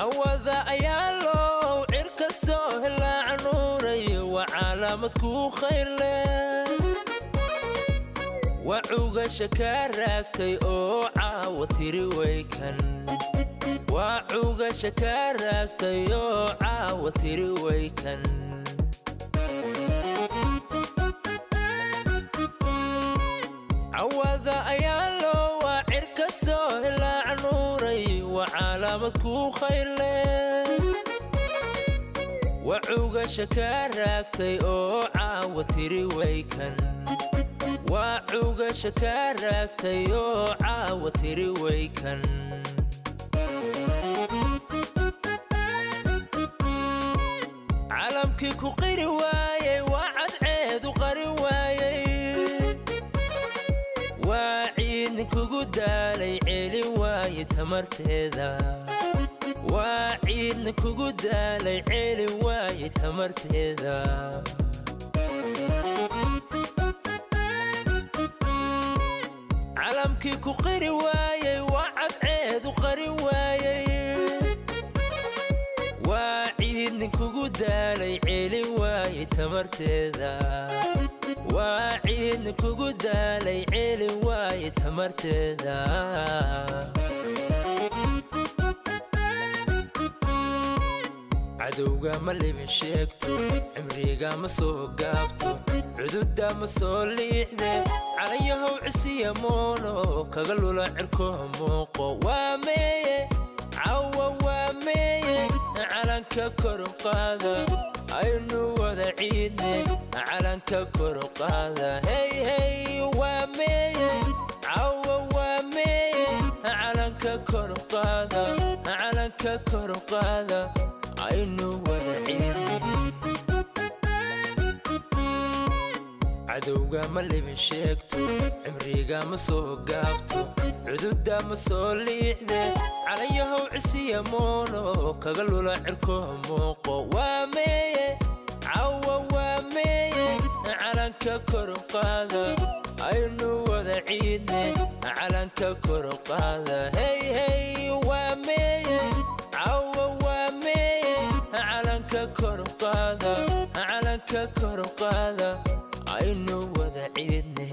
Cawada ayaa loo cirka soo helaa nuuray, waa calaamad ku khayrle. Waa cugasha kaa raagtay oo caawa tiri waykan. Waa cugasha kaa raagtay oo caawa tiri waykan. Cawada ayaa loo waa cirka soo helaa nuuray, waa calaamad ku khayrle. Waa cugasha kaa raagtay oo caawa tiri waykan. Waa cugasha kaa raagtay oo caawa tiri waykan. Calamkii ku qiri waayey waa cadceedu qarin waayey. Waa ciidin kugu daalay celin waaye tamarteeda. Waa ciidin kugu daalay celin waaye tamarteeda. Calamkii ku qiri waayey waa cadceedu qarin waayey. Waa ciidin kugu daalay celin waaye tamarteeda. Waa ciidin kugu daalay celin waaye tamarteeda. Cadowga ma libin sheegto, cimriga ma soo gaabto, cududa ma soo liixde. Calanyahow cisiya moono kaga lula cirko muuqo. Waa meeye cawa, waa meeye calanka kor u qaada, aynu wada ciidne. Calanka kor u qaada, hey hey, waa meeye cawa, waa meeye calanka kor u qaada, calanka kor u qaada, aynu wada ciidne. Cadowga ma libin sheegto, cimriga ma soo gaabto, cududa ma soo liixde. Calanyahow cisiya moono kaga lula cirko muuqo. Waa meeye cawa, waa meeye calanka kor u qaada, aynu wada ciidne. Calanka kor u qaada, hey hey, waa meeye cawa, waa meeye calanka kor u qaada, calanka kor u qaada, aynu wada ciidne.